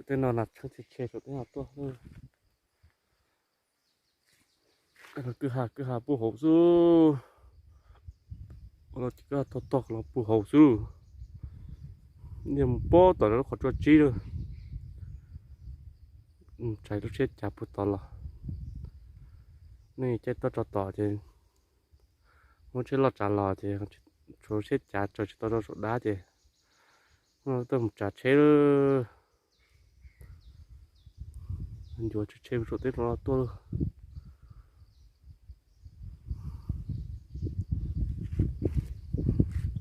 Tej no nas tshee tshe tshe saum tej no tuaj. Kwj ha kwj ha puag hauv xwb. Ua no ces kwj ha tog tog los puag hauv xwb. Niag mus pob tom lub qhov tsua tsib lawm. Tsais lub tsheb cav puag tod los. Nej caij tuaj rau tom ces muab tsheb loj tsav los ces tshuav tsheb cav tsaws tsis tau rau saum dab ces tuaj mus tsav tsheb lawm. Ncuav tsheb saum tej no tuaj lawm.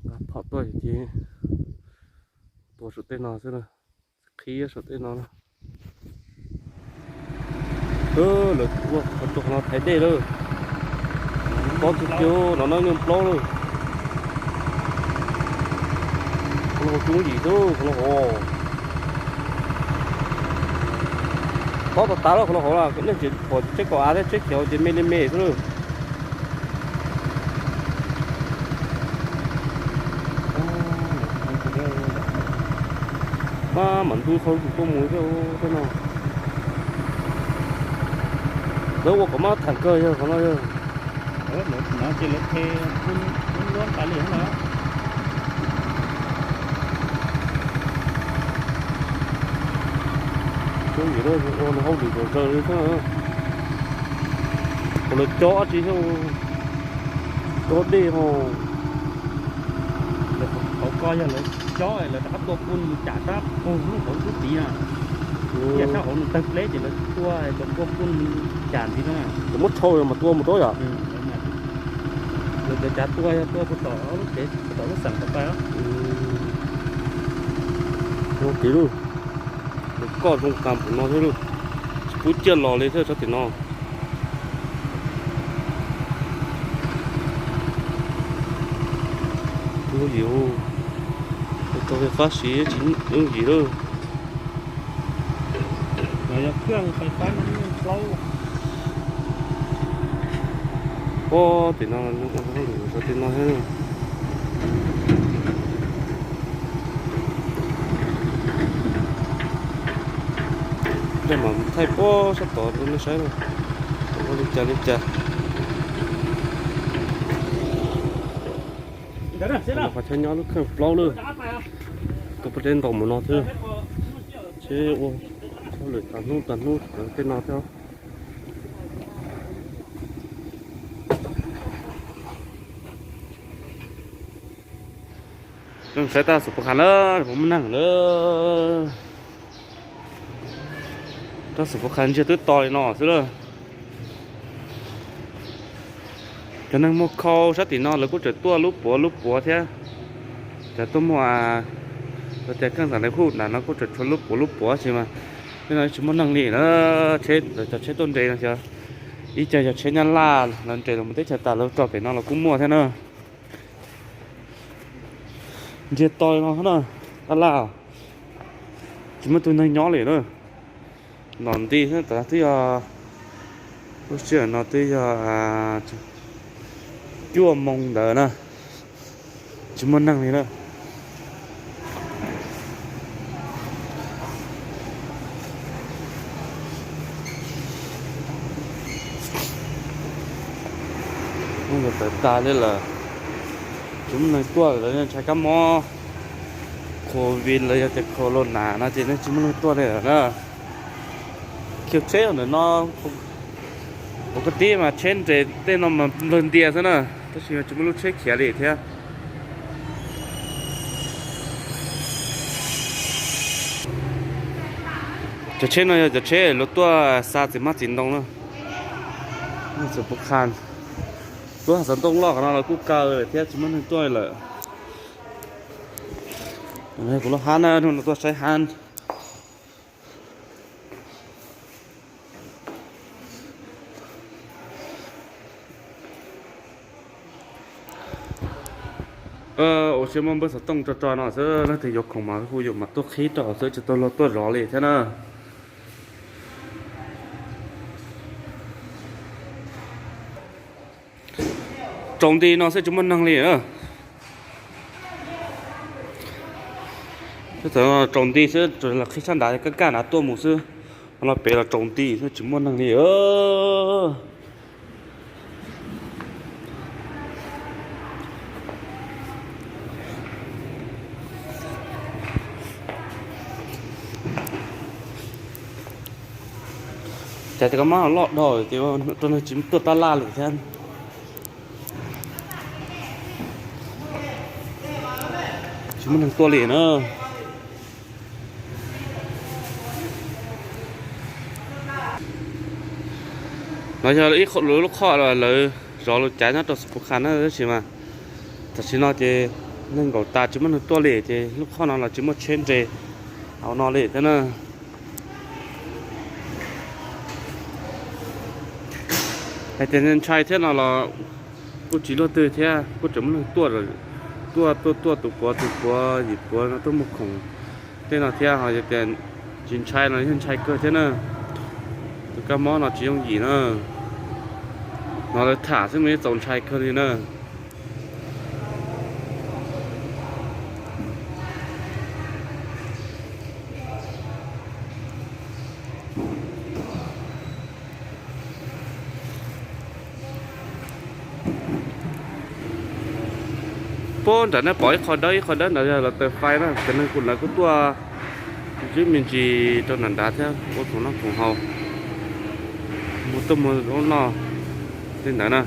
Nqa phom tuaj ces tua saum tej no xwb na. Qhib saum tej no na. Lawv ua qhov tsua qhov no thaiv dej lawm. Pob tiag tiag no, no yeej plaub lawm. Qhov no hauv tsis muaj yim xwb qhov no hauv. Tob tas tas lawm qhov no hauv na, nej tsis pom tsheb kaum av thiab tsheb khiav ces me li me xwb lawm. Maj mam ntub qhov tuaj mus thiab tej no. Lawv ua kom maj tham kawg yog qhov no yog. No ces lawv the luab tas li no. Ua hauj lwm zom zaws li xwb. Ua lawv cob dab tsi thiab, cob dej ho. Qhov ko yog lawv cob lawv rov qab tua pun cam sab qaug lub hauv lub tid na. Tiam sab hauv nws tawg pleb ces lawv tua cov tua pun cam ntxiv no. Lawv muab tshau mas tua mus rau yom. Lawv cov cav tua yog tua puag tom lub tsev, puag tom lub xeem tom pais. Zoo tid lauj. Lawv koj zoo tas npaum no thiab lauj. Tsis pub ciaj los li thiab sab tim no. Tsis yooj yim, tau fais fab siv tsis yooj yim lauj. Pob tim no, tim no thiab. Coj mam thaij pob sab tod rau nej saib, li cas li cas. Qhov chaw nyob lub kheej plaub lawm, tus poj dej ntau mus no thiab. Seb ua hauj lwm tag hnub tag hnub tej no thiab. Saib tab xus pov khas na, puas muaj neeg na. Tab xus pov khas ntsiag twb to li no xwb lawm. Cov neeg muag khau sab tim no lawv kuj tseem tuaj lub puav lub puav thiab. Cov tuaj muag, cov tias keej xam lawv hu nram no kuj tseem tshuav lub puav lub puav tab sis mas tej no tsis muaj neeg li na. Tsheb, cov tsheb tuaj nres no xyov ib co yog tsheb Nyab Laj los nres los mus teb chaws tas lawv tso pem no los kuj muaj thiab na. Ntsiag to li no na, tab laj tsis muaj tus neeg nyob li na. Nom nti xwb, twb yog lub sij hawm no twb yog cuaj moos ntawd na, tsis muaj neeg li na. Tawm tas li lawm, tsis muaj neeg tuaj lawm, ntshai kab mob covid los yog tias corona no ces nej tsis muaj neeg tuaj li lawm na. Khiav tsheb ntawm no, ua koj tib mas tsheb nres tej no mas nplawg ntias xwb na, tab sis tsis muaj lub tsheb khiav li thiab. Cov tsheb no yog cov tsheb luag tuaj xa txiv hmab txiv ntoo na. Txiv puv qha, tuaj xa ntoo loj qhov no los kuj kaw lawm thiab tsis muaj neeg tuaj lawm. Kuv lub hab na, hnub no tuaj saib hab. Ua siab muab npawb xov tooj tso tso no xwb, leej twg yuav khoom mas hu yuav mam tuaj qhib rau xwb, tsis tau luag tuaj zov li thiab na. Tsaus nti no xwb tsis muaj neeg li na. Txawm tsaus nti xwb, los qhib sab nrad kaj kaj nrad tuaj mus xwb, los pem los tsaus nti xwb tsis muaj neeg li. Cas cov kab mob loj dhau ces rau neeg tsis tuaj tab laj li thiab. Tsis muaj neeg tuaj li na. No yog ib lub khob lawv zov lus cav nyob rau Xus Pus Khas na, tab sis mas tam sim no ces neeg nkaum tas tsis muaj neeg tuaj li ces lub khob no los tsis muaj tsheb nres hauv no li thiab na. Hais tias ntshai thiab no los kuj tsis luaj twg thiab, kuj tseem muaj neeg tuaj, tuaj tuaj tuaj tus puav tus puav yim puav no tuaj muag khoom tej no thiab. Ho yog tias tsis ntshai no yeej ntshai kawg thiab na. Tus kab mob no tsis yooj yim na. No lawv tham xwb mas yeej txaus ntshai kawg li na. Puag nram nej pom ib qho dawb ib qho dawb ntawd yog lawv taws fais na, cov neeg kuj lawv kuj tuaj ntsib me ntsis rau nram nrad thiab ua khoom noj khoom haus, mus tuaj mus ub no tej ntawd na.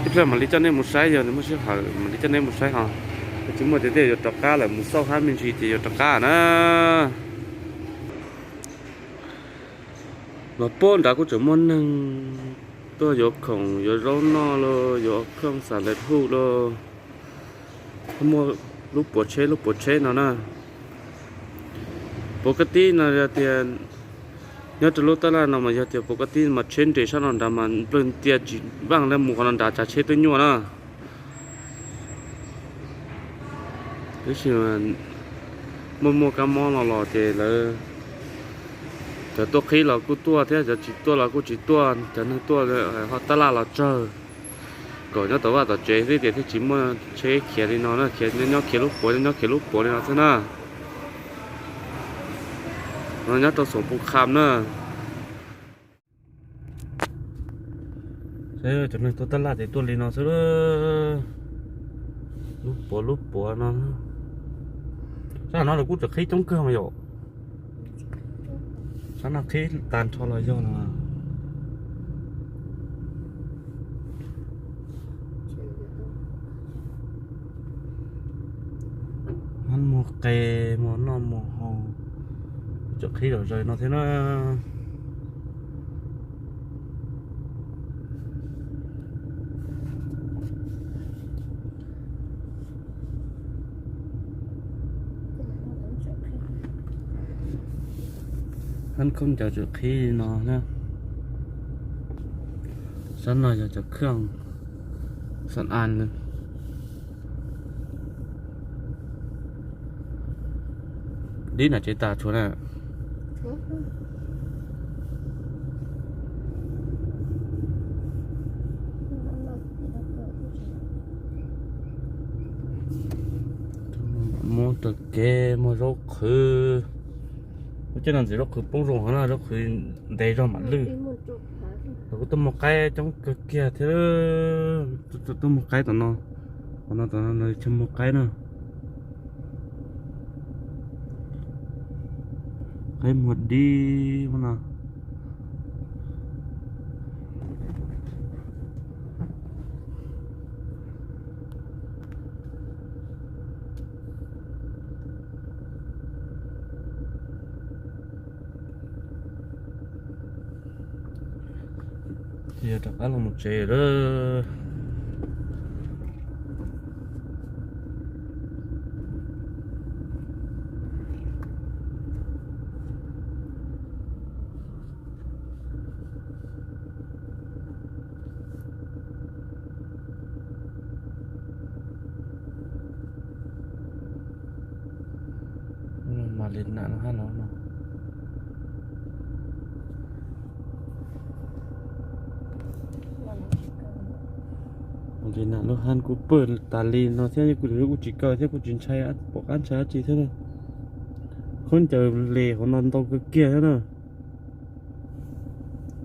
Ib pliag mam li coj nej mus saib, yog muaj sij hawm mam li coj nej mus saib ho. Tsis muaj tias tej yuav rov qab lawm, mus xauj hab me ntsis ces yuav rov qab na. Los puag nrad kuj tseem muaj neeg tuaj yuav khoom yuav zaub noj los yuav khoom xam lawv hu los, muaj lub puav tsheb lub puav tsheb no na. Puav kab tib no yog tias nyob rau lub tab laj no mas yog tias puav kab tib mas tsheb nres sab no nrad mas nplawg ntia tsis vaaj le mus qhov no nrad tsav tsheb twb nyuaj na. Tab sis muaj muaj kab mob no los ces lawv cov tuaj qhib los kuj tuaj thiab, cov tsis tuaj los kuj tsis tuaj, cov neeg tuaj ho tab laj los tsawg. Kom nyob tom vaj tom tsev xwb tias thiaj tsis muaj tsheb khiav li no na, khiav nyob khiav lub puav nyob khiav lub puav li no xwb na. No nyob rau Xus Pus Khas na. Saib cov neeg tuaj tab laj ces tuaj li no xwb. Lub puav lub puav no. Sab no los kuj tseem qhib coob kawg mas yom. Sab no qhib tag nrho los yog no. Hab muag qe, muag noj muag haus, tseem qhib zom zaws no thiab na. Hab khaub ncaws tseem qhib li no na. Sab no yog cov khoom xam as. Dib nram tsev tas tshuav na. Muab taug kev muag zaub qhwv. Lub caij no ntxim zaub qhwv poob zoo heev na, zaub qhwv ntev zog mam lwj. Los kuj tuaj muag qaib coob kawg kiag thiab. Tuaj muag qaib tom no, tom no tom no tsis muag qaib na. Qaib muag dib no. Yog rov qab los mus tsev lawm. Mam li nam no hab los no. Ces nam lub hab kuj pawg tas li no thiab, kuj tsis kaw thiab, kuj tsis ntshai, pom qab ntshai dab tsi thiab na. Khaub ncaws les hauv no ntau kawg kiag thiab na.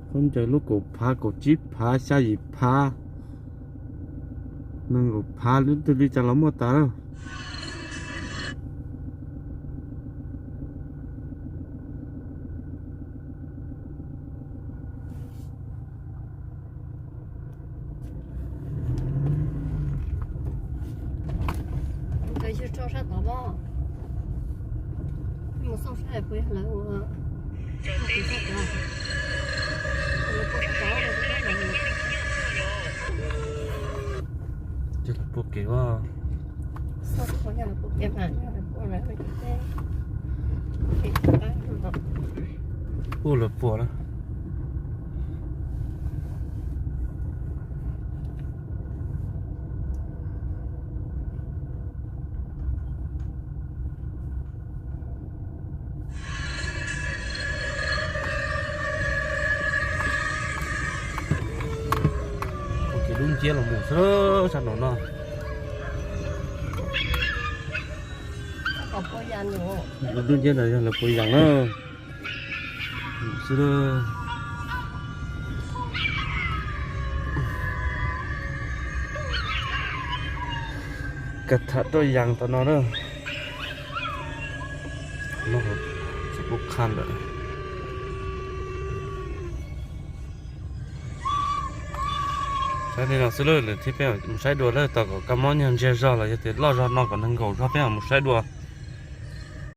Khaub ncaws lub kaum phav, kaum tsib phav, xya yim phav, nees nkaum phav, lub twg li cas los muaj tas na. Nkawd yug rau sab tod mas, mus xauj saib puas yog lawv ua. Ces lawv pua kev ua. Ua lawv pua na. Ua kev dub nciab los mus xwb sab nraum no. Dub nciab ntawd yog lawv puas yas na. Xwb, kawg tham rau yas tom no na. Tsis pub qha lawm. Saib li no xwb lawm, lwm thiab peb mus saib dua lawm, tos kom kab mob nyuag ntsiag zog los yog tias loj zog no kom nees nkaum zog peb mam mus saib dua.